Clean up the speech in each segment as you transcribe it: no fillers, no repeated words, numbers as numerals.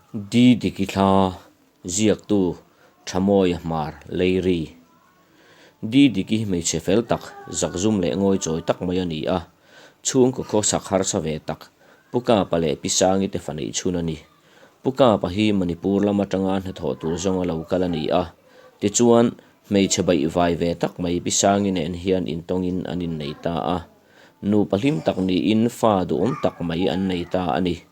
Di Diki thla ziaktu Thamawia Hmar Leiri. Di Diki hmeichhe fel tak, zakzum leh ngawichawi tak mai a ni a. Chhungkaw khawsak harsa ve tak, Pu Kapa leh Pi Sangi te fa neih chhun a ni. Pu Kapa hi Manipur lam atanga hnathawh tur zawnga lo kal a ni a. Tichuan, hmeichhe baihvai ve tak mai Pi Sangi nen hian intawngin an innei ta a. Nupa hlim tak niin fa duhawm tak mai an nei ta a ni.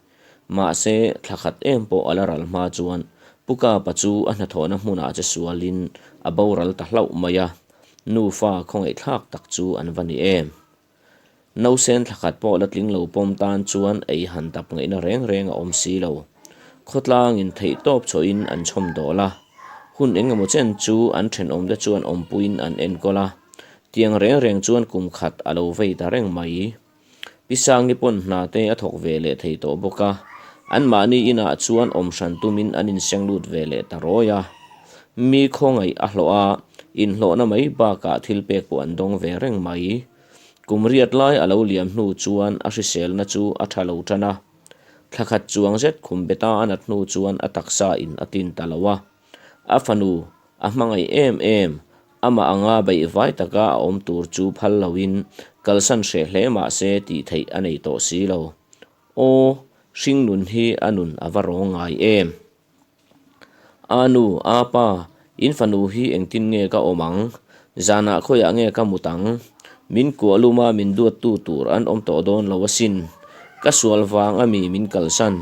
Mahse, thla khat em pawh a la ral hma chuan Pu Kapa chu a hnathawhna hmunah che sualin a boral ta hlauh mai a, nufa khawngaihthlak tak chu an va ni em. Nausen thla khat pawh la tling lo pawm tan chuan ei han dap ngaihna reng reng a awm si lo. Khawtlangin theihtawp chawhin an chhawm dawl a, hun eng emaw chen chu an thenawmte chuan awmpuiin an enkawl a, tiang reng reng chuan kum khat a lo vei ta reng mai. Pi Sangi pawn hna te a thawk ve leh thei tawh bawk a, anmahni inah chuan awm hran tumin an inseng lut ve leh ta rawi a. Mi khawngaih a hlawh a, inhlawhna mai bakah thil pek pawh an dawng ve reng mai. Kum riat lai a lo liam hnu chuan a hriselna chu a tha lo tan a. Thla khat chuang zet khum beta a nat hnu chuan a taksa in a tlin ta lo a. A fanu a hmangaih em em, amah anga beihvai taka a awm tur chu phal loin kalsan hreh hle mah se tih theih a nei tawh si lo. Aw, hringnun hi a nun a va rawng ngai em? A nu, a pa, in fanu hi engtin nge ka awm ang? Zanah khawiah nge ka mut ang? Min kuah luma min duattu tur an awm tawh dawn lo asin. Ka sual vang ami min kalsan.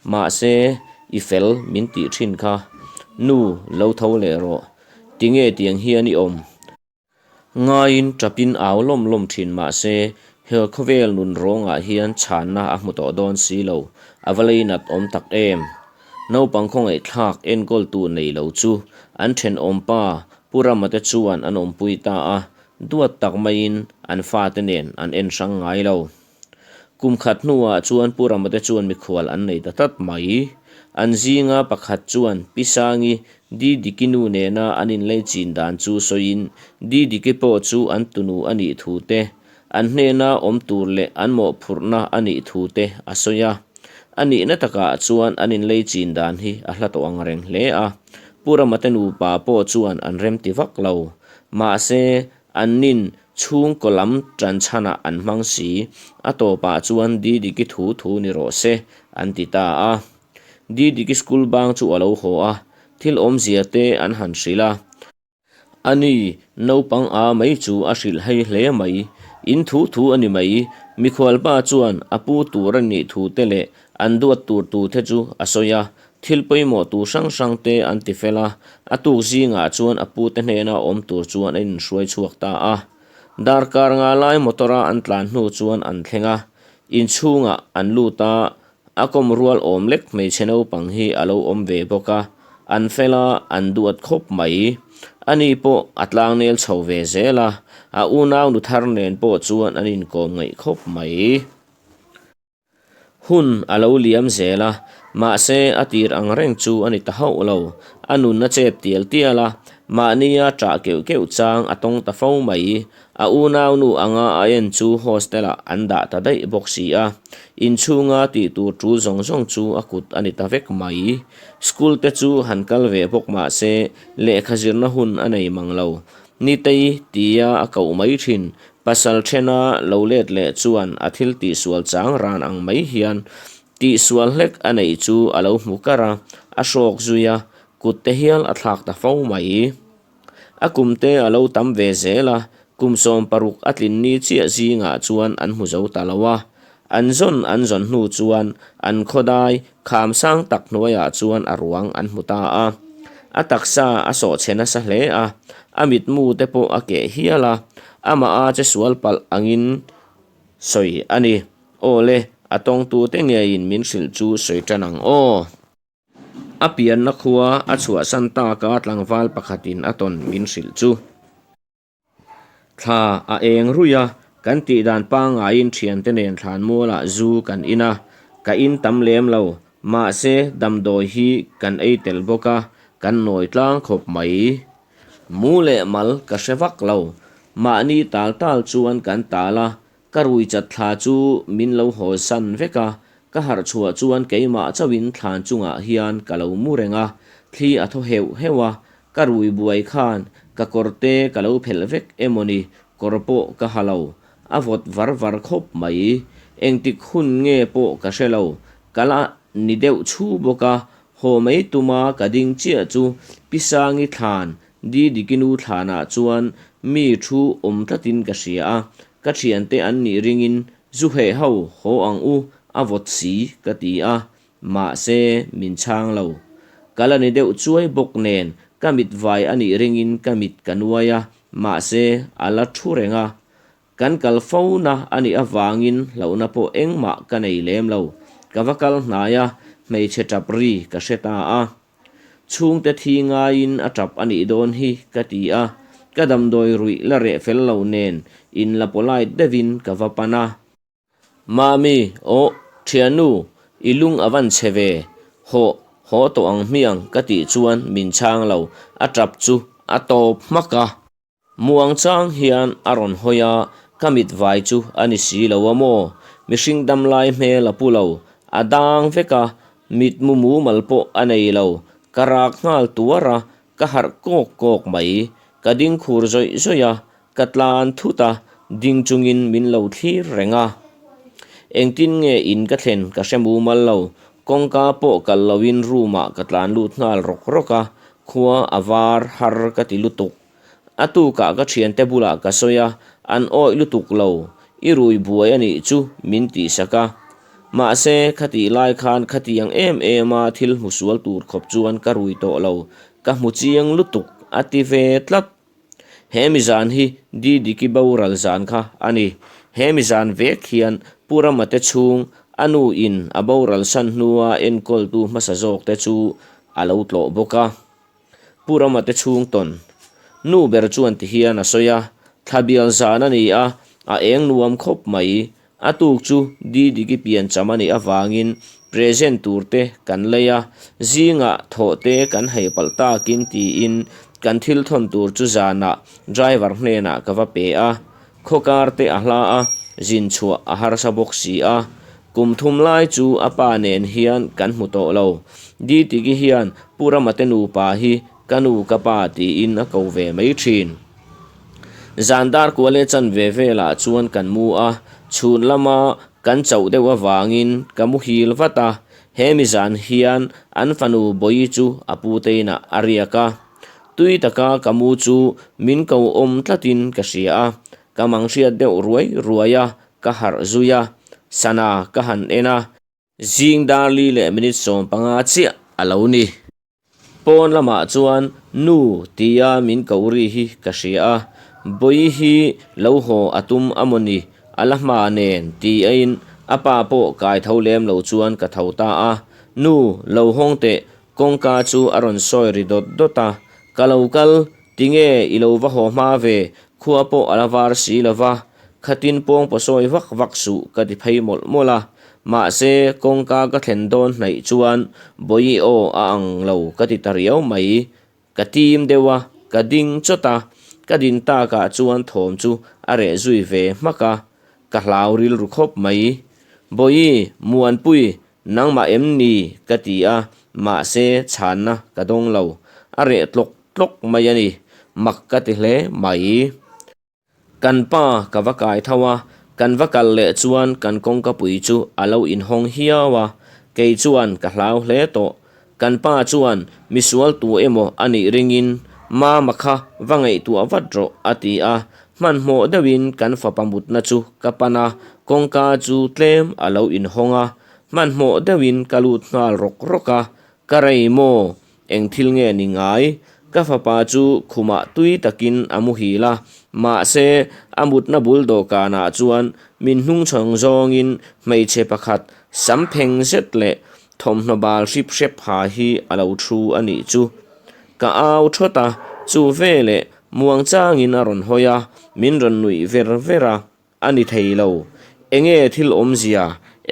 Mahse, I fel min tih thin kha. Nu, lo tho leh rawh. Tinge tiang hian i awm? Ngaiin tapin au lawm lawm thin mahse, he khawvel nun rawngah hian chhanna a hmu tawh dawn si lo, a va leinat awm tak em? Naupang khawngaihthlak enkawltu nei lo chu an thenawmpa Pu Rama te chuan an awmpui ta a, duat tak maiin an fate nen an en hrang ngai lo. Kum khat hnuah chuan Pu Ramate chuan mikhual an nei ta tlat mai. An zinga pakhat chuan Pi Sangi, Didiki nu nena an inlei chin dan chu sawiin Didiki pawh chu an tunu a nih thu te, an hnena awm tur leh an mawhphurhna a nih thu te a sawi a. A nihna takah chuan an inlei chin dan hi a hla tawh ang reng hle a. Pu Ramate nupa pawh chuan an remti vak lo. Mahse, Annin chhungkaw lam tan chhanah an hmang si, a tawpah chuan Didiki thu thu ni rawh se, an ti ta a. Didiki school bang chu a lo haw a, thil awmzia te an han hrilh a. Ani, naupang a mai chu a hrilh hei hle mai, in thu thu a ni mai, mikhualpa chuan a pu tur a nih thu te leh an duat tur tu te chu a sawi a, Thil pawimawh tur hrang hrang te an ti fel a, a tuk zingah chuan a pute hnena awm tur chuan a inhruai chhuak ta a. Darkar nga lai motor a an tlan hnu chuan an thleng a, inchhungah an lut a, a kawm rual awm lek hmeichhe naupang hi a lo awm ve bawk a, an fel a, an duat khawp mai. Ani pawh a tlangnel chho ve zel a, a unau nu thar nen pawh chuan an inkawm ngaih khawp mai. Hun a lo liam zel a, mahse a tir ang reng chu a ni ta hauh lo. A nun a chep tial tial a, mahnia ṭah keuh keuh chang a tawng ta fo mai. A unaunu anga a en chu hostel-ah an dah ta daih bawk si a, inchhunga tih tur ṭul zawng zawng chu a kut a ni ta vek mai. School te chu han kal ve bawk mahse lehkha zirna hun a nei mang lo. Nitei tia a koh mai ṭhin. Pasal thena lo let leh chuan a thil tihsual chang ran ang mai hian tihsual hlek a neih chu a lo hmu kar a, a hrawk zui a, kut te hial a thlak ta fo mai. A kum te a lo tam ve zel a, kum 16 a tlin ni chiah zingah chuan an hmu zo ta lo a. An zawn an zawn hnu chuan an khawdai kham sang tak hnuaiah chuan a ruang an hmu ta a. A taksa a sawhchhe nasa hle a, a mitmu te pawh a keh hial a, amah a che sual palh angin sawi a ni. Aw le, a tawngtute ngeiin min hrilh chu sawi tan ang aw. A pianna khua a chhuahsan taka tlangval pakhatin a tawn min hrilh chu. Thla a eng ruih a, kan tih dan pangaiin thiante nen thlanmualah zu kan in a, ka in tam lem lo, mahse damdawi hi kan ei tel bawk a, kan nawi tlang khawp mai. Mu leh mal ka hre vak lo, mahni tal tal chuan kan tal a, ka rui chat thla chu min lo haw san vek a, Ka harh chhuah chuan keimah chauhin thlan chungah hian ka lo mu reng a, thli a thaw heuh heuh a, ka rui buai khan ka kawr te ka lo phelh vek emaw ni, kawr pawh ka ha lo. A vawt var var khawp mai. Engtik hun nge pawh ka hre lo, ka la ni deuh chhu bawk a, haw mai tuma ka ding chiah chu Pi Sangi thlan Didikinu thlanah chuan mi thu awm tlatin ka hria a, ka thiante an nih ringin zu heh ho haw ang u a vawt si ka ti a, mahse min chhang lo. Ka la ni deuh chuai bawk nen ka mit vai a nih ringin ka mit ka nuai a, mahse a la thu reng a. Kan kal fo na a nih avangin hlauhna pawh engmah ka nei lem lo. Ka va kal hnai a, hmeichhe tap ri ka hre ta a. Chhungte thi ngaiin a tap a nih dawn hi ka ti a, ka damdawi ruih la reh fel lo nen in la polite deuhin ka va pan a. Mami, Aw, thiannu, i lung a van chhe ve, hawh, haw tawh ang hmiang ka tih chuan min chhang lo, a tap chu a tawp hmak a. Muang chang hian a rawn hawi a, ka mit vai chu a ni si lo a maw? Mihring dam lai hmel a pu lo, a dang vek a, mitmu mumal pawh a nei lo, ka rak nghal tuar a, ka harh kawk kawk mai. Ka ding khur zawih zawih a, ka tlan thut a, ding chungin min lo thlir reng a. Engtin nge in ka thlen ka hre mumal lo, kawngka pawh kal loin room ah ka tlan lut nghal rawk rawk a, khua a var har ka ti lutuk. A tukah ka thiante bulah ka sawi a, an awih lutuk lo, i rui buai a nih chu min tihsak a. Mahse, khatih lai khan khatiang em em a thil hmu sual tur khawp chuan ka rui tawh lo, ka hmu chiang lutuk a ti ve tlat. He mi zan hi Didiki boral zan kha a ni. He mi zan vek hian Pu Rama te chhung a nu in a boral san hnua enkawltu hmasa zawk te chu a lo tlawh bawk a. Pu Rama te chhung tawn. Nu ber chuan ti hian a sawi a, thla bial zan a ni a, a eng nuam khawp mai. A tuk chu Didiki pian cham a nih avangin present tur te kan lei a, zingah thawh te kan hei palh takin tiin kan thil thawn tur chu zanah driver hnenah ka va pe a. Khawkar te a hla a, zin chhuah a harsa bawk si a. Kum thum lai chu a pa nen hian kan hmu tawh lo. Ditiki hian Pu Rama te nupa hi ka nu ka pa tiin a ko ve mai thin. Zan dar kual leh chan ve velah chuan kan mu a, chhun lama kan chauh deuh avangin ka muhil vat a. He mi zan hian an fanu Bawi chu a pute inah a riak a. Tui taka ka mu chu min ko awm tlatin ka hria a, ka mang hriat deuh ruai ruai a, ka harh zui a, sana ka han en a. Zing dar li leh minute 15 chiah a lo ni. Pawn lamah chuan nu tia min koh ri hi ka hria a, Bawi hi lo haw a tum a maw ni, a la hma nen tiin a pa pawh kai tho lem lo chuan ka tho ta a, Nu, lo hawng teh, Kawngka chu a rawn sawi ri dawt dawt a, Ka lo kal, tinge i lo va haw hma ve, khua pawh a la var si lo va, khatin pawng paw sawi vak vak suh ka ti phei mawlh mawlh a, mahse kawngka ka thlen dawn hnaih chuan Bawihi aw a ang lo ka ti ta riau mai, ka tim deuh a, ka ding chawt a, ka din takah chuan thawm chu a reh zui ve hmak a, ka hlau rilru khawp mai. Bawihi, Muanpui, Nangmah em ni? ka ti a, mahse chhanna ka dawng lo. A reh tlawk tlawk mai a ni. Mak ka ti hle mai. Kan pa ka va kai tho a, kan va kal leh chuan kan kawngkapui chu a lo inhawng hiau a, kei chuan ka hlau hle tawh. Kan pa chuan misual tu emaw a nih ringin Mama kha va ngaihtuah vat rawh a ti a, hmanhmawh deuhin kan fapa mutna chu ka pan a, kawngka chu tlem a lo inhawng a, hmanhmawh deuhin ka lut nghal rawk rawk a, ka rei maw? Eng thil nge ni ngai? Ka fapa chu khumah tui takin a muhil a, mahse a mutna bul dawhkanah chuan min hnungchhawng zawngin hmeichhe pakhat sam pheng zet leh Thawmhnaw bal hrip hrep ha hi a lo thu a nih chu. Ka au thawt a, chu veleh muang changin a rawn hawi a, min rawn nuih ver ver a, a ni thei lo. Enge thil awmzia,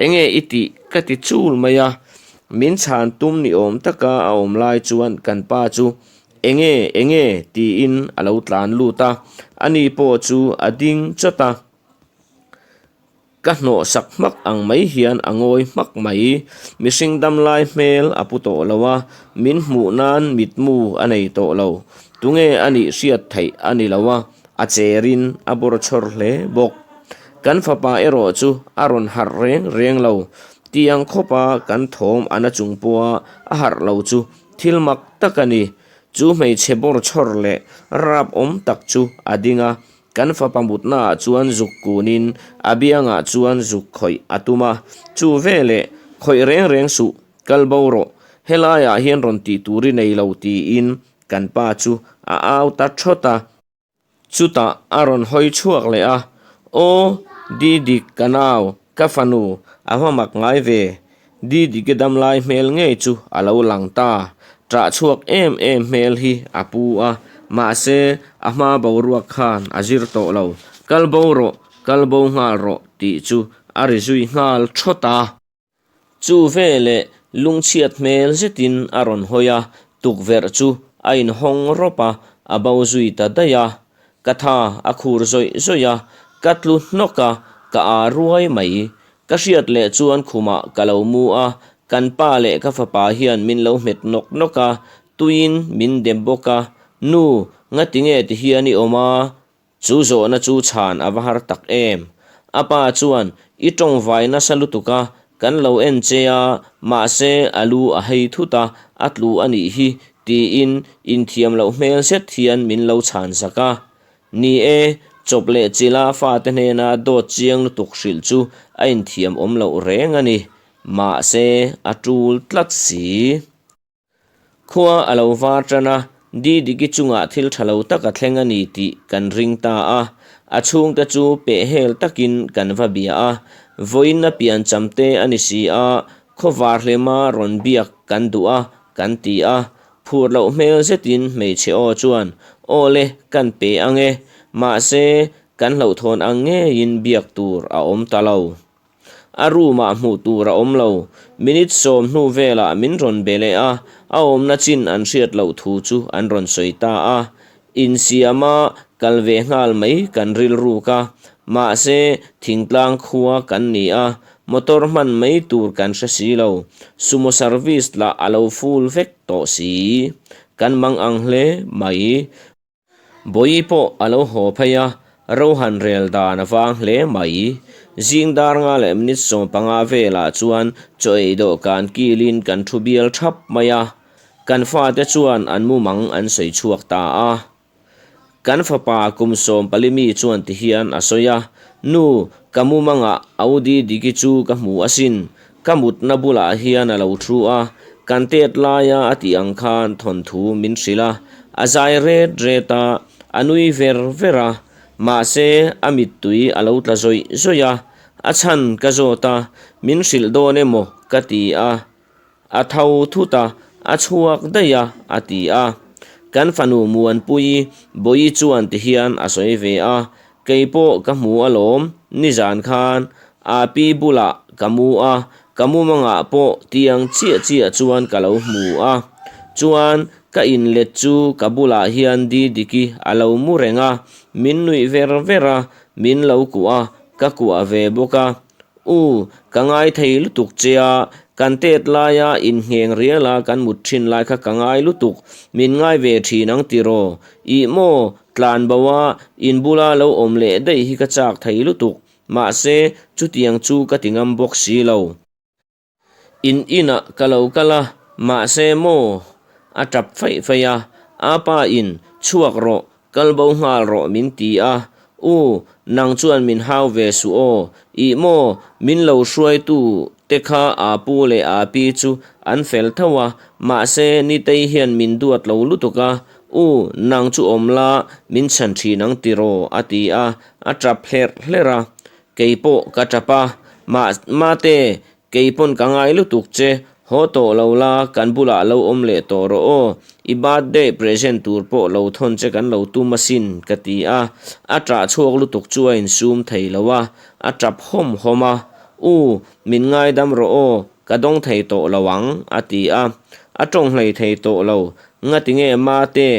enge i tih ka ti chul mai a. Min chhan tum ni awm taka a awm lai chuan kan pa chu enge enge tiin a lo tlan lut a, ani pawh chu a ding chawt a. Ka hnawh sak hmak ang mai hian a ngawi hmak mai. Mihring damlai hmel a pu tawh lo a, min hmuh nan mitmu a nei tawh lo. Tunge a nih hriat theih a ni lo a, a cherin a bawrchhawr hle bawk. Kan fapa erawh chu a rawn harh reng reng lo. Tiang khawpa kan thawm a na chung pawha a harh lo chu thil mak tak a ni. Chu hmeichhe bawrchhawr leh rap awm tak chu a ding a, Kan fapa mutnaah chuan zuk kunin a biangah chuan zuk khawih a tum a, Chu veleh, khawih reng reng suh, kal bo rawh, helaiah hian rawn tih tur i nei lo tiin kan pa chu a au ta thawt a. Chutah a rawn hawi chhuak leh a, Aw, Didik ka nau, ka fanu, a va mak ngai ve, Didiki damlai hmel ngei chu a lo lang ta. Ṭah chhuak em em hmel hi a pu a, mahse a hma boruak khan a zir tawh lo. Kal bo rawh, kal bo nghal rawh tih chu a ri zui nghal thawt a. Chu veleh lungchhiat hmel zetin a rawn hawi a, tukverh chu a inhawng rawp a, a bo zui ta daih a. Ka tha a khur zawih zawih a, ka tlu hnawk a, ka aa ruai mai. Ka hriat leh chuan khumah ka lo mu a, kan pa leh ka fapa hian min lo hmet nawk nawk a, tuiin min dem bawk a, Nu, ngatinge ti hian i awm a? Chu zawhna chu chhan a va har tak em. A pa chuan, I tawngvai nasa lutuk a, kan lo en che a, mahse a lu a hei thut a, a tlu a nih hi, tiin inthiam loh hmel zet hian min lo chhan zak a. Ni e, chawp leh chila fate hnena dawt chiang lutuk hrilh chu a inthiam awm loh reng a ni. Mahse, a tul tlat si. Khua a lo var tan a, Didiki chungah thil tha lo tak a thleng a ni tih kan ring ta a. A chhungte chu pehhel takin kan va bia a, vawiin a piancham te a ni si a, khawvar hlema rawn biak kan duh a, kan ti a. Phur loh hmel zetin hmeichhe aw chuan, Aw le, kan pe ang e. Mahse, kan hlauhthawn ang ngeiin biak tur a awm ta lo. A room-ah hmuh tur a awm lo. Minute 10 hnu velah min rawn be leh a, a awmna chin an hriat loh thu chu an rawn sawi ta a. Insiama kal ve nghal mai kan rilruk a, mahse, thingtlang khua kan ni a, motor hman mai tur kan hre si lo. Sumo service lah a lo full vek tawh si. Kan mang ang hle mai. Bawi pawh a lo haw phei a, ro han rel dan a vang hle mai. Zing dar nga leh minute 15 velah chuan chaw ei dawhkan kilin kan thu bial thap mai a, kan fate chuan an mumang an sawi chhuak ta a. Kan fapa kum 14 mi chuan tihian a sawi a, Nu, ka mumangah Audi Diki chu ka hmu asin, ka mutna bulah hian a lo thu a, kan tet laia a tih ang khan thawnthu min hrilh a, a zai ret ret a, a nui ver ver a, mahse a mittui a lo tla zawih zawih a, a chhan ka zawt a, min hrilh dawn emaw ka ti a. A tho thut a, a chhuak daih a, a ti a. Kan fanu Muanpuii Bawi chuan tihian a sawi ve a, Kei pawh ka hmu alawm, nizan khan Api bulah ka mu a, ka mumangah pawh tiang chiah chiah chuan ka lo hmu a. Chuan ka inlet chu ka bulah hian Didiki a lo mu reng a, min nuih ver ver a, min lo kuah a, ka kuah ve bawk a. U, ka ngai thei lutuk che a, kan tet laia inngheng riala kan mut thin lai kha ka ngai lutuk, min ngai ve thin ang tiraw? Ih maw, tlan bo a, in bula lo awm leh daih hi ka chak thei lutuk, mahse, chutiang chu ka ti ngam bawk si lo. In inah ka lo kal a, mahse maw? A tap faih faih a, Apa in, chhuak rawh, kal bo nghal rawh min ti a, U, nang chuan min hau ve suh aw, ih maw, min lo hruaitu te kha Apu leh Api chu an fel tho a, mahse Nitei hian min duat lo lutuk a, U, nang chu awm la, min chhan thin ang tiraw a ti a, a tap hlerh hlerh a. Kei pawh ka tap a, mah mate, kei pawn ka ngai lutuk che, haw tawh lo la, kan bulah lo awm leh tawh rawh aw, i birthday present tur pawh lo thawn che kan lo tum asin, ka ti a, a ṭah chhuak lutuk chu a insum thei lo a, a ṭap hawm hawm a, U, min ngaidam rawh aw, ka dawng thei tawh lo ang, a ti a, a ṭawng hlei thei tawh lo, ngatinge mate?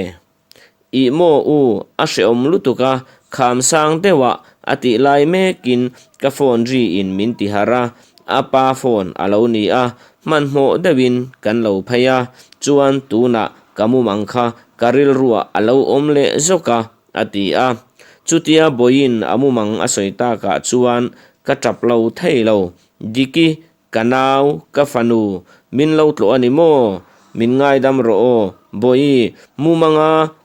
Ih maw u, a hrehawm lutuk a, kham sang deuhah A tih lai mekin ka phone ri in min ti harh a, a pa phone a lo ni a, hmanhmawh deuhin kan lo phei a, chuan tunah ka mumang kha ka rilruah a lo awm leh zawk a, a ti a. Chutia Bawiin a mumang a sawi takah chuan ka tap lo thei lo, Diki Ka nau, ka fanu, min lo tlawh a ni maw? Min ngaidam rawh aw, Bawihi, mumanga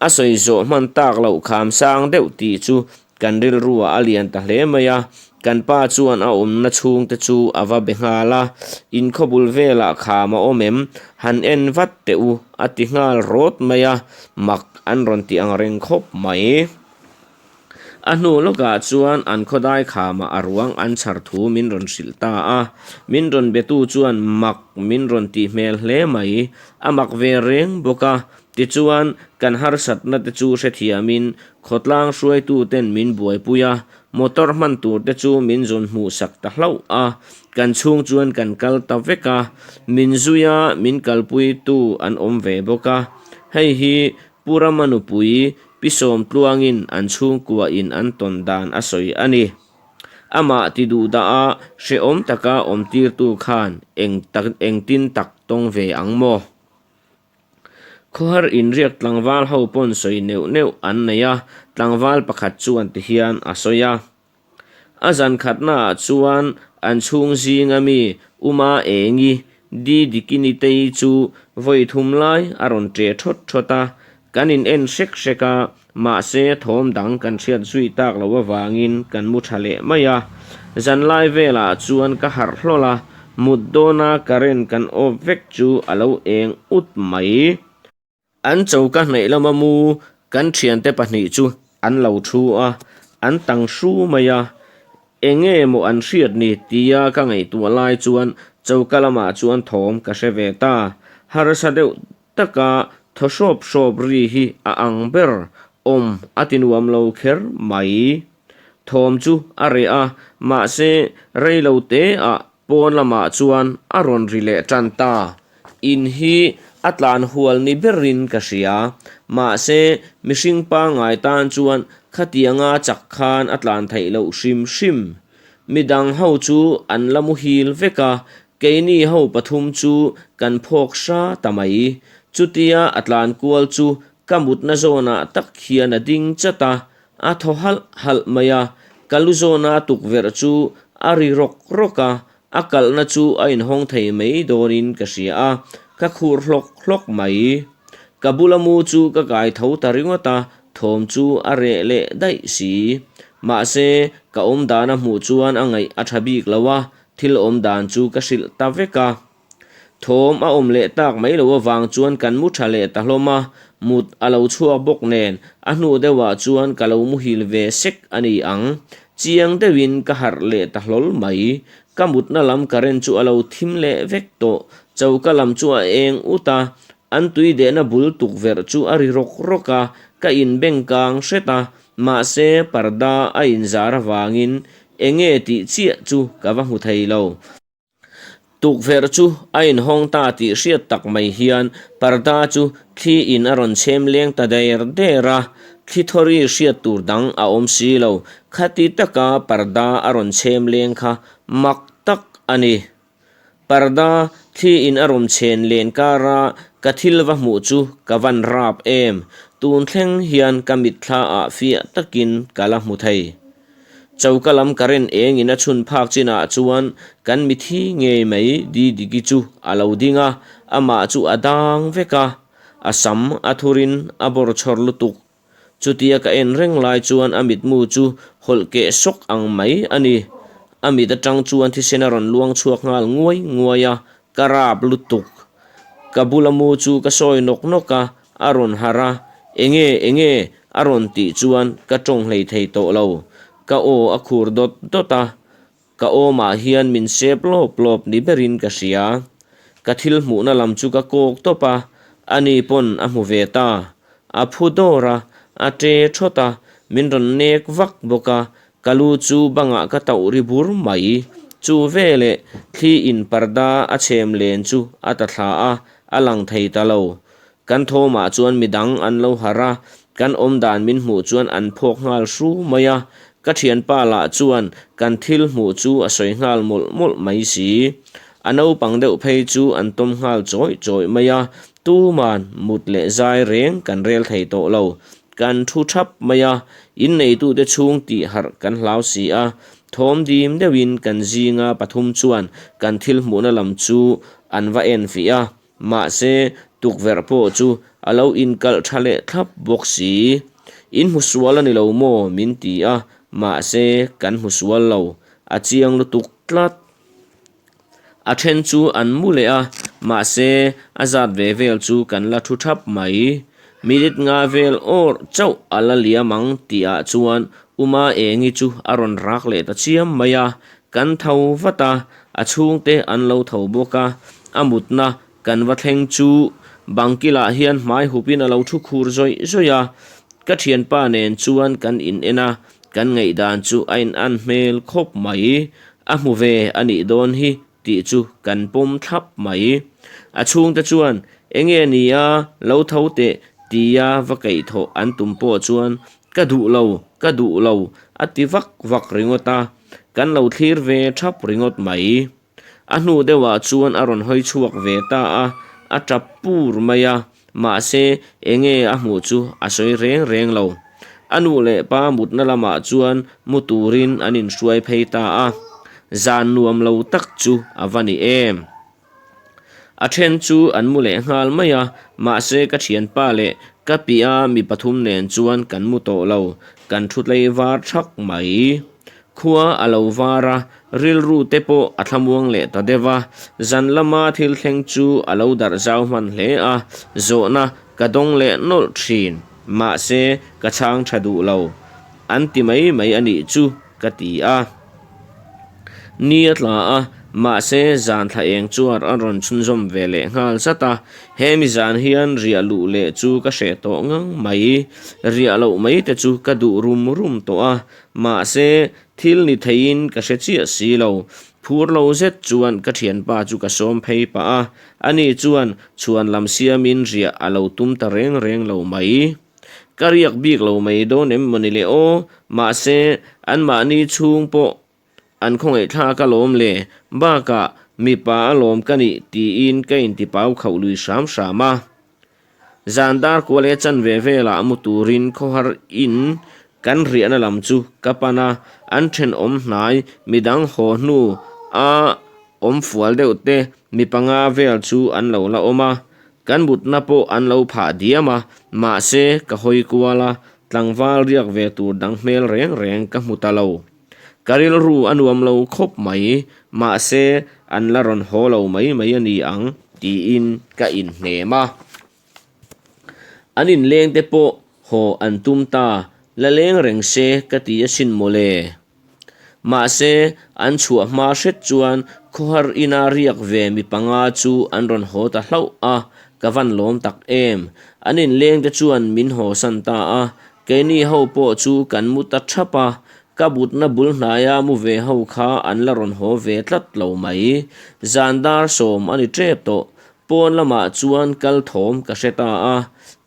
a sawi zawh hman tak loh kham sang deuh tih chu kan rilruah a lian ta hle mai a. Kan pa chuan a awmna chhungte chu a va be nghal a, In khawbul velah kham a awm em? Han en vat teh u, a ti nghal rawt mai a, mak an rawn ti ang reng khawp mai. A hnu lawkah chuan an khawdai khamah a ruang an chhar thu min rawn hrilh ta a. Min rawn betu chuan mak min rawn tih hmel hle mai. A mak ve reng bawk a. Tichuan, kan harsatna te chu hrethiamin khawtlang hruaituten min buaipui a, motor hman tur te chu min zawn hmuhsak ta hlauh a. Kan chhung chuan kan kal ta vek a, min zuia min kalpuitu an awm ve bawk a. Hei hi Pu Rama nupui Pi Sawmtluangin an chhungkuain an tawn dan a sawi a ni. Amah ti duh dah a, hrehawm taka awmtirtu khan eng tak engtin tak tawng ve ang maw? Khawhar inriak tlangval ho pawn sawi neuh neuh an nei a, tlangval pakhat chuan tihian a sawi a. A zan khatnaah chuan an chhung zinga mi Uma Engi, Di Dikinitei chu vawi thum lai a rawn ṭe ṭhawt ṭhawt a, kan in en hrek hrek a, mahse thawm dang kan hriat zui tak loh avangin kan mu ṭha leh mai a. Zanlai velah chuan ka harh hlawl a, mut dawna current kan off vek chu a lo eng ut mai. An choka hnaih lama mu kan thiante pahnih chu an lo thu a, an tang hru mai a, eng nge maw an hriat ni tia ka ngaihtuah lai chuan choka lamah chuan thawm ka hre ve ta. Harsa deuh taka thaw hrawp hrawp ri hi a ang ber awm a ti nuam lo kher mai. Thawm chu a reh a, mahse rei lo te ah Pawn lamah chuan a rawn ri leh tan ta. In hi a tlan hual ni berin ka hria. Mahse, mihring pangngai tan chuan khatianga chak khan a tlan theih loh hrim hrim. Midang ho chu an la muhil vek a, keini ho pathum chu kan phawk hra ta mai. Chutia a tlan kual chu ka mutna zawnah tak hian a ding chat a, A thaw halh halh mai a, ka lu zawna tukverh chu a ri rawk rawk a, a kalhna chu a inhawng thei mai dawnin ka hria a, ka khur hlawk hlawk mai. Ka bula mu chu ka kai tho ta ringawt a, thawm chu a reh leh daih si. Mahse, ka awmdan a hmuh chuan a ngaih a tha bik lo a, thil awmdan chu ka hrilh ta vek a. Thawm a awm leh tak mai lo avang chuan kan mu tha leh ta hlawm a, mut a lo chhuak bawk nen a hnu deuhah chuan ka lo muhil ve sek a ni ang. Chiang deuhin ka harh leh ta hlawl mai. Ka mutna lam current chu a lo thim leh vek tawh, choka lam chu a eng ut a, an tui dehna bul tukverh chu a ri rawk rawk a, ka inbeng kang hret a, mahse parda a inzar avangin enge tih chiah chu ka va hmu thei lo. Tukverh chu a inhawng ta tih hriat tak mai hian parda chu thli in a rawn chhem leng ta der der a, thli thawri hriat tur dang a awm si lo. Khati taka parda a rawn chhem leng kha mak tak a ni. Parda thli in a rawn chhen len kara ka thil va hmuh chu ka van rap em, tun thleng hian ka mitthla ah fiah takin ka la hmu thei. Choka lam current eng in a chhun phak chinah chuan kan mithi ngei mai Didiki chu a lo ding a, amah chu a dang vek a, a sam a thurin a bawr chhawr lutuk. Chutia ka en reng lai chuan a mitmu chu hawlh keh sawk ang mai a ni. A mit atang chuan thisen a rawn luang chhuak nghal nguai nguai a, ka rap lutuk. Ka bula mu chu ka sawi nawk nawk a, A rawn harh a, Enge, enge? a rawn tih chuan ka tawng hlei thei tawh lo. Ka aw a khur dawt dawt a, ka awmah hian min sep lawp lawp ni berin ka hria. Ka thil hmuhna lam chu ka kawk tawp a, ani pawn a hmu ve ta. A phu dawr a, a ṭe ṭhawt a, min rawn nek vak bawk a, Ka lu chu bangah ka tauh ri bur mai. Chu veleh thli in parda a chhem len chu a ta thla a, a lang thei ta lo. Kan thawmah chuan midang an lo harh a, kan awmdan min hmuh chuan an phawk nghal hru mai a. Ka thianpa lah chuan kan thil hmuh chu a sawi nghal mawlh mawlh mai si. A naupang deuh phei chu an tawm nghal chawih chawih mai a, tuman mut leh zai reng kan rel thei tawh lo. Kan thu thap mai a, inneitute chhung tih harh kan hlau si a, thawm dim deuhin kan zinga pathum chuan kan thil hmuhna lam chu an va en fih a, mahse tukverh pawh chu a lo inkalh tha leh thlap bawk si. In hmu sual a ni lo maw? min ti a, mahse kan hmu sual lo, a chiang lutuk tlat. A then chu an mu leh a, mahse a zat ve vel chu kan la thu thap mai. Minute nga vel awr chauh a la liam ang tih ah chuan Uma Engi chu a rawn rak leh ta chiam mai a, kan tho vat a, a chhungte an lo tho bawk a, a mutna kan va thleng chu bang kilah hian hmai hupin a lo thu khur zawih zawih a, ka thianpa nen chuan kan in en a, kan ngaihdan chu a in an hmel khawp mai. A hmu ve a nih dawn hi tih chu kan pawm thlap mai. A chhungte chuan, Enge ni a, lo tho teh tia va kaihthawh an tum pawh chuan, Ka duh lo, ka duh lo a ti vak vak ringawt a, kan lo thlir ve thap ringawt mai. A hnu deuhah chuan a rawn hawi chhuak ve ta a, a tap pur mai a, mahse enge a hmuh chu a sawi reng reng lo. A nu leh pa mutna lamah chuan mu turin an inhruai phei ta a, zan nuam lo tak chu a va ni em. A then chu an mu leh nghal mai a, mahse ka thianpa leh ka piah mi pathum nen chuan kan mu tawh lo, kan thu tlei var thak mai. Khua a lo var a, rilru te pawh a thlamuang leh ta deuh a, zan lama thil thleng chu a lo darh zau hman hle a, zawhna ka dawng leh nawlh thin, mahse ka chhang tha duh lo. An ti mai mai a nih chu ka ti a. Ni a tla a, mahse zan thla eng chuar a rawn chhunzawm ve leh nghal zat a, hemi zan hian riah luh leh chu ka hreh tawh ngang mai, riah loh mai te chu ka duh rum rum tawh a, Mahse, thil ni theiin ka hre chiah si lo. Phur lo zet chuan ka thianpa chu ka sawm phei pah a, ani chuan chhuan lam siamin riah a lo tum ta reng reng lo mai. Ka riak bik lo mai dawn em mawni le aw, mahse, anmahni chhung pawh an khawngaihthlak alawm le, bakah mipa alawm ka nih tiin ka intipau khauh lui hram hram a. Zan dar kual e chanve velah mu turin khawhar in kan riahna lam chu ka pan a, an thenawm hnai midang haw hnu a awm fual deuh te mi panga vel chu an lo la awm a, kan mutna pawh an lo phah diam a, mahse ka hawi kual a, tlangval riak ve tur dang hmel reng reng ka hmu ta lo. Ka rilru a nuam lo khawp mai, mahse an la rawn haw lo mai mai a ni ang tiin ka inhnem a. An inleng te pawh haw an tum ta, la leng reng se ka ti asin mawle. Mahse an chhuah hma hret chuan khawhar ina riak ve mi panga chu an rawn haw ta hlauh a, ka van lawm tak em. An inleng te chuan min hawsan ta a, Keini ho pawh chu kan mu ta thap a, ka butna bul hnaia mu ve ho kha an la rawn haw ve tlat lo mai. Zan dar sawm a ni tep tawh, pawn lamah chuan kal thawm ka hre ta a,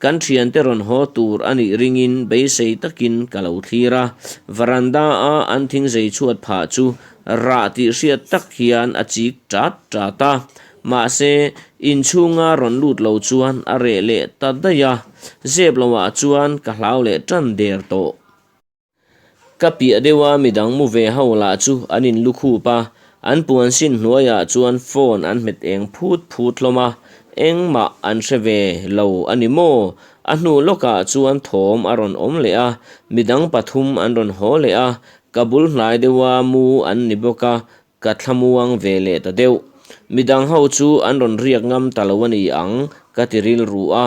kan thiante rawn haw tur a nih ringin beisei takin ka lo thlir a, varanda a an thingzei chhuat phah chu rah tih hriat tak hian a chik tat tat a, Mahse, inchhunga rawn lut lo chuan a reh leh ta daih a, zep loah chuan ka hlau leh tan der tawh. Ka piah deuha midang mu ve ho lah chu an inlu khup a, an puan sin hnuaiah chuan phone an hmet eng phut phut hlawm a, engmah an hre ve lo a ni maw? A hnu lawkah chuan thawm a rawn awm leh a, midang pathum an rawn haw leh a, ka bul hnai deuha mu an ni bawk a, Ka thlamuang ve leh ta deuh. Midang ho chu an rawn riak ngam ta lo a ni ang, ka ti rilru a.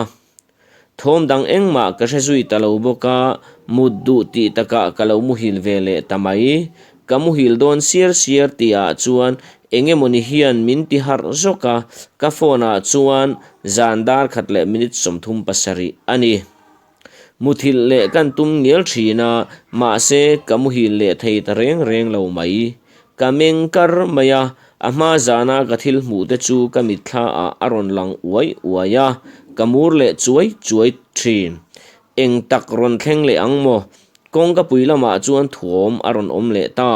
Thawm dang engmah ka hre zui ta lo bawk a, mut duh tih takah ka lo muhil ve leh ta mai. Ka muhil dawn siar siar tihah chuan eng emawni hian min ti harh zawk a, ka phone ah chuan zan dar khat leh minute 37 a ni. Muthilh leh kan tum ngial thin a, mahse ka muhil leh thei ta reng reng lo mai. Ka meng kar mai a, a hma zana ka thil hmuh te chu ka mitthla ah a rawn lang uai uai a, ka mur leh chuai chuai thin. Eng tak rawn thleng leh ang maw? Kawngkapui lamah chuan thuawm a rawn awm leh ta.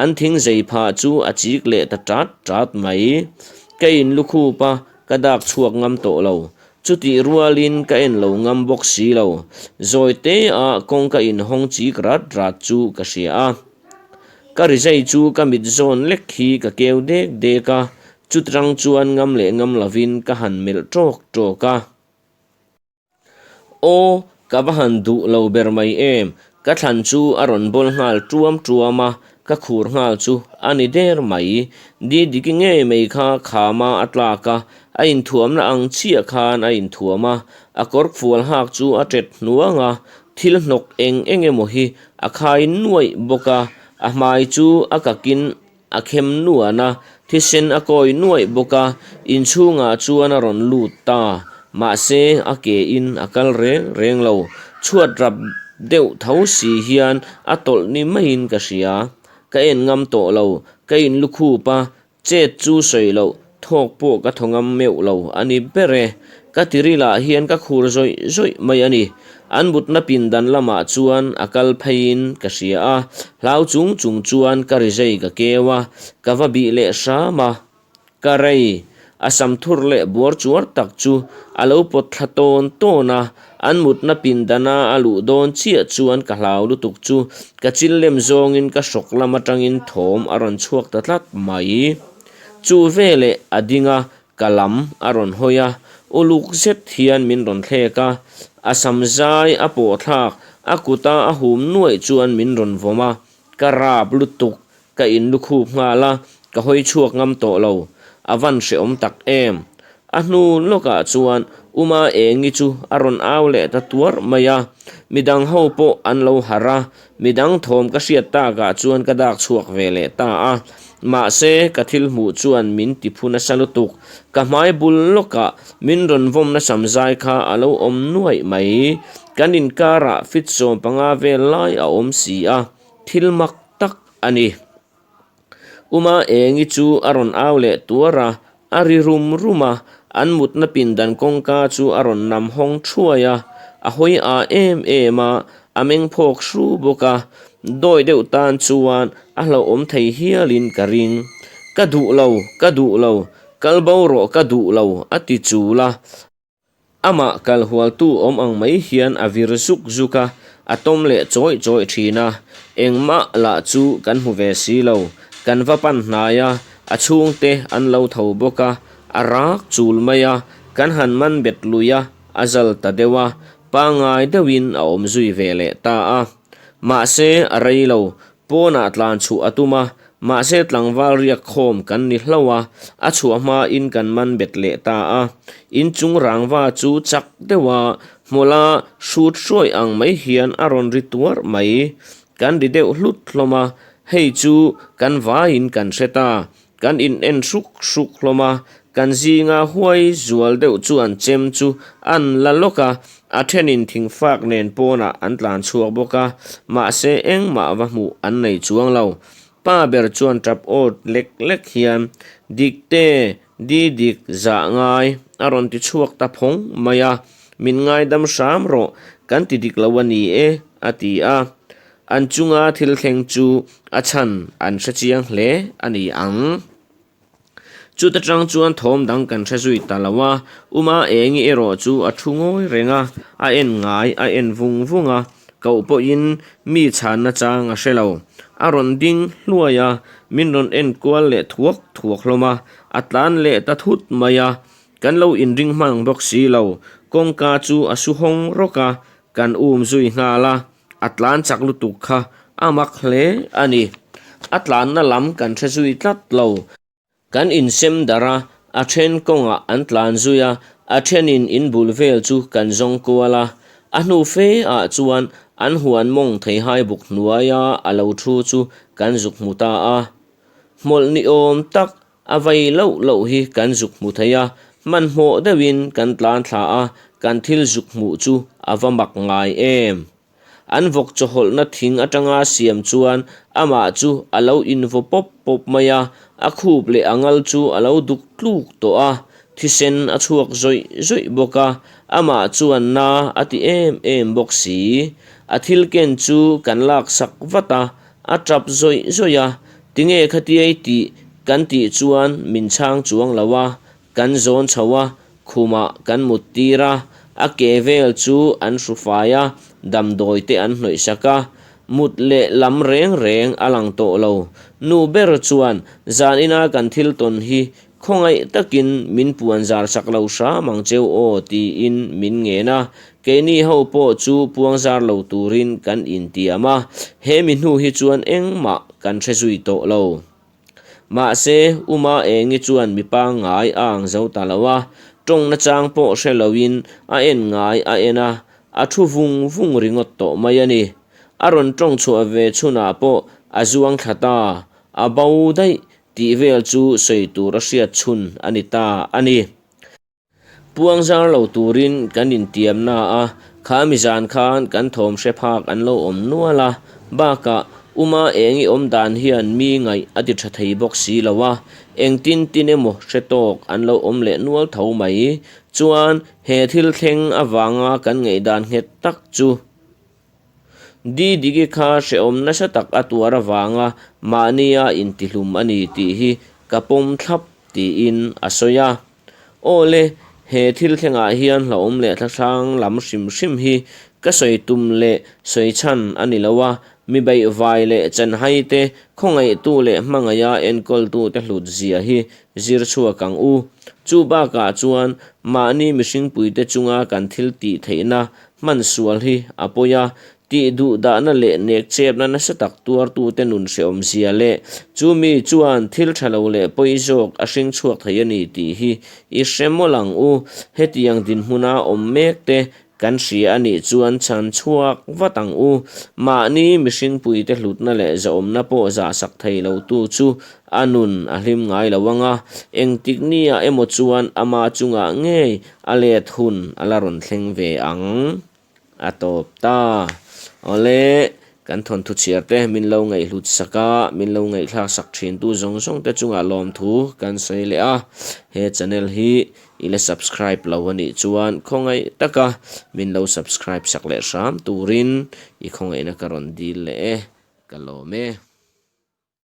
An thing zei phah chu a chik leh ta ṭat ṭat mai. Ka in lukhup a, ka dak chhuak ngam tawh lo. Chutih rualin ka en lo ngam bawk si lo. Zawi te a kawngka inhawng chik rat rat chu ka hria a. Ka rizai chu ka mit zawn lek hi ka keu dek dek a, chutrang chuan ngam leh ngam lovin ka han melh ṭawk ṭawk a. Aw, ka va han duh lo ber mai em, ka thlan chu a rawn bawl nghal ṭuam ṭuam a, ka khur nghal chu a ni der mai. Didiki ngei mai kha khama a tlak a, a inthuamna ang chiah khan a inthuam a, a kawr fual hak chu a ṭet hnuang a, thil hnawk eng eng emaw hi a khai nuaih bawk a, a hmai chu a kakin A khem nuan a, thisen a kawi nuaih bawk a, inchhungah chuan a rawn lut ta. Mahse, a ke in a kal reng reng lo. Chhuat rap deuh tho si hian a tawlh ni maiin ka hria. Ka en ngam tawh lo, ka in lukhup a, chet chu sawi loh, thawk pawh ka thaw ngam meuh lo a ni ber e. Ka tirilah hian ka khur zawih zawih mai a ni. An mutna pindan lamah chuan a kal pheiin ka hria a, hlau chung chung chuan ka rizei ka keu a, ka va bih leh hram a. Ka rei, a sam thur leh buar chuar tak chu a lo pawt thla tawn tawn a, an mutna pindana a luh dawn chiah chuan ka hlau lutuk chu ka chil lem zawngin ka hrawk lam atangin thawm a rawn chhuak ta tlat mai. Chu veleh a ding a, Ka lam a rawn hawi a, uluk zet hian min rawn thlek a, a sam zai a pawh thlak, a kuta a hum nuaih chuan min rawn vawm a, ka rap lutuk, ka in lukhup nghal a, ka hawi chhuak ngam tawh lo, a van hrehawm tak em. A hnu lawkah chuan Uma Engi chu a rawn au leh ta tuar mai a, midang ho pawh an lo harh a, midang thawm ka hriat takah chuan ka dak chhuak ve leh ta a. Mahse, ka thil hmuh chuan min ti phu nasa lutuk. Ka hmai bul lawkah min rawn vawmna sam zai kha a lo awm nuaih mai. Kan inkarah fit 15 vel lai a awm si a, thil mak tak a ni. Uma Engi chu a rawn au leh tuar a, a ri rum rum a, an mutna pindan kawngka chu a rawn nam hawng thuai a, a hawi ah em em a, a meng phawk hru bawk a, dawi deuh tan chuan a hlauhawm thei hialin ka ring. Ka duh lo, ka duh lo, kal bo rawh ka duh lo a ti chul a. Amah kal hualtu awm ang mai hian a vir zuk zuk a, a tawm leh chawih chawih thin a. Engmah lah chu kan hmu ve si lo. Kan va pan hnai a, a chhungte an lo tho bawk a, a rak chul mai a, kan han man bet lui a, a zal ta deuh a, pangngai deuhin a awm zui ve leh ta a. Mahse, a rei lo, Pawnah tlan chhuah a tum a, mahse tlangval riak khawm kan ni hlauh a, a chhuah hmain kan man bet leh ta a. Inchung rangva chu chak deuh a, hmawla hrut hruai ang mai hian a rawn ri tuar mai. Kan ri deuh hlut hlawm a, hei chu kan vaiin kan hre ta. Kan in en hruk hruk hlawm a, kan zinga huai zual deuh chuan chem chu an la lawk a, a thenin thingfak nen pawnah an tlan chhuak bawk a, mahse engmah va hmuh an nei chuang lo. Pa ber chuan tap awt lek lek hian, Dikte, di dik zah ngai, a rawn ti chhuak ta phawng mai a, min ngaidam hram rawh, kan ti dik lo a ni e, a ti a. An chunga thil thleng chu a chhan an hre chiang hle a ni ang. Chuta tang chuan thawm dang kan hre zui ta lo a, Uma Engi erawh chu a thu ngawi reng a, a en ngai a en vung vung a, koh pawhin mi chhanna chang a hre lo. A rawn ding hluai a, min rawn en kual leh thuak thuak hlawm a, a tlan leh ta thut mai a, kan lo inring hmang bawk si lo, kawngka chu a su hawng rawk a, kan um zui nghal a. A tlan chak lutuk kha a mak hle a ni. A tlanna lam kan hre zui tlat lo. Kan insem darh a, a then kawngah an tlan zui a, a thenin in bul vel chu kan zawng kual a. A hnu fe ah chuan an huan mawng theihai buk hnuaia a lo thu chu kan zuk hmu ta a. Hmawlh ni awm tak A vai loh loh hi kan zuk hmu thei a, hmanhmawh deuhin kan tlan thla a, kan thil zuk hmuh chu a va mak ngai em. An vawk chawhawlhna thing atanga siam chuan amah chu a lo invaw pawp pawp mai a, a khup leh a ngal chu a lo duk tluk tawh a, thisen a chhuak zawih zawih bawk a, amah chuan na a ti em em bawk si. A thil ken chu kan laksak vat a, a tap zawih zawih a, tinge khatia i tih kan tih chuan min chhang chuang lo a, kan zawn chho a, khumah kan mut tir a, a ke vel chu an hru fai a, damdawi te an hnawih sak a, mut leh lam reng reng a lang tawh lo. Nu ber chuan zan ina kan thil tawn hi Khawngaih takin min puan zar sak lo hram ang cheu aw tiin min ngen a, keini ho pawh chu puang zar lo turin kan intiam a, he mi hnu hi chuan engmah kan hre zui tawh lo. Mahse, Uma Engi chuan mi pangngai a ang zo ta lo a, tawng nachang pawh hre loin a en ngai a en a, a thu vung vung ringawt tawh mai a ni. A rawn tawng chhuah ve chhunah pawh a zuang thla ta, a bo daih Tih vel chu sawi tur a hriat chhun a ni ta a ni. Puang zar lo turin kan intiam na a, kha mi zan khan kan thawm hre phak an lo awm nual a, bakah Uma eng i awm dan hian mi ngaih a ti tha thei bawk si lo a, engtin tin emaw hre tawk an lo awm leh nual tho mai. Chuan he thil thleng avanga kan ngaihdan nghet tak chu Didiki kha hrehawm nasa tak a tuar avanga mahnia intihlum a ni tih hi ka pawm thlap tiin a sawi a. Aw le, he thil thlengah hian hlauhawm leh thlahrang lam hrim hrim hi ka sawi tum leh sawi chhan a ni lo a, mi beihvai leh chanhai te, khawngaihtu leh hmangaiha enkawltute hlut zia hi zir chhuak ang u. Chu bakah chuan mahni mihringpuite chunga kan thil tih theihna Hman sual hi a pawi a, tih duh dahna leh nek chepna nasa tak tuartute nun hrehawm zia leh chu mi chuan thil tha lo leh pawi zawk a hring chhuak thei a ni tih hi i hre mawlh ang u. Hetiang dinhmuna awm mek te kan hria a nih chuan chhan chhuak vat ang u. Mahni mihringpuite hlutna leh zahawmna pawh zahsak thei lotu chu a nun a hlim ngai lo ang a, engtik niah emaw chuan ama chungah ngei A let hun a la rawn thleng ve ang. A tawp ta. Awle, kan thawnthu chhiar te min lo ngaihhlut sak a, min lo ngaihthlak sak thin tu zawng zawng te chungah lawmthu kan sawi leh a. He channel hi i la subscribe lo a nih chuan khawngaih taka min lo subscribe sak leh hram turin i khawngaihna ka rawn dil leh e. Ka lawm e.